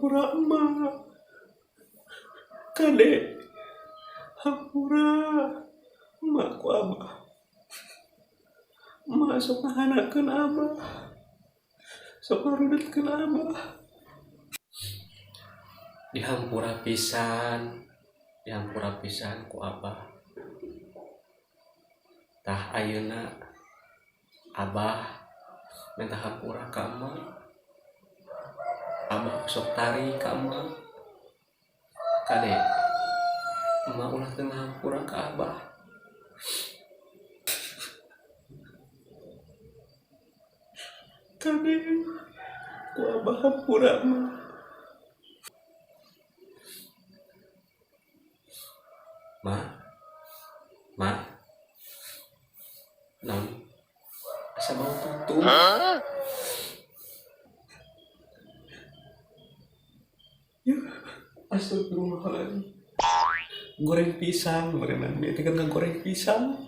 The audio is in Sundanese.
Hampura emak. Kade, hampura emak ku abah. Emak sok ngahanakeun abah, sok ngarudetkeun abah. Dihampura pisan, dihampura pisan ku abah. Tah, ayeuna abah minta hampura ka emak. Abah sok tarik ka emak. Kade, emak ulah teu ngahampura ka abah. Kade, ku abah hampura, emak. Ma, ma, naon? Asa bau tutung. Ya, astagfirullahaladzim. Goreng pisang, berenang dia tinggal ngegoreng pisang.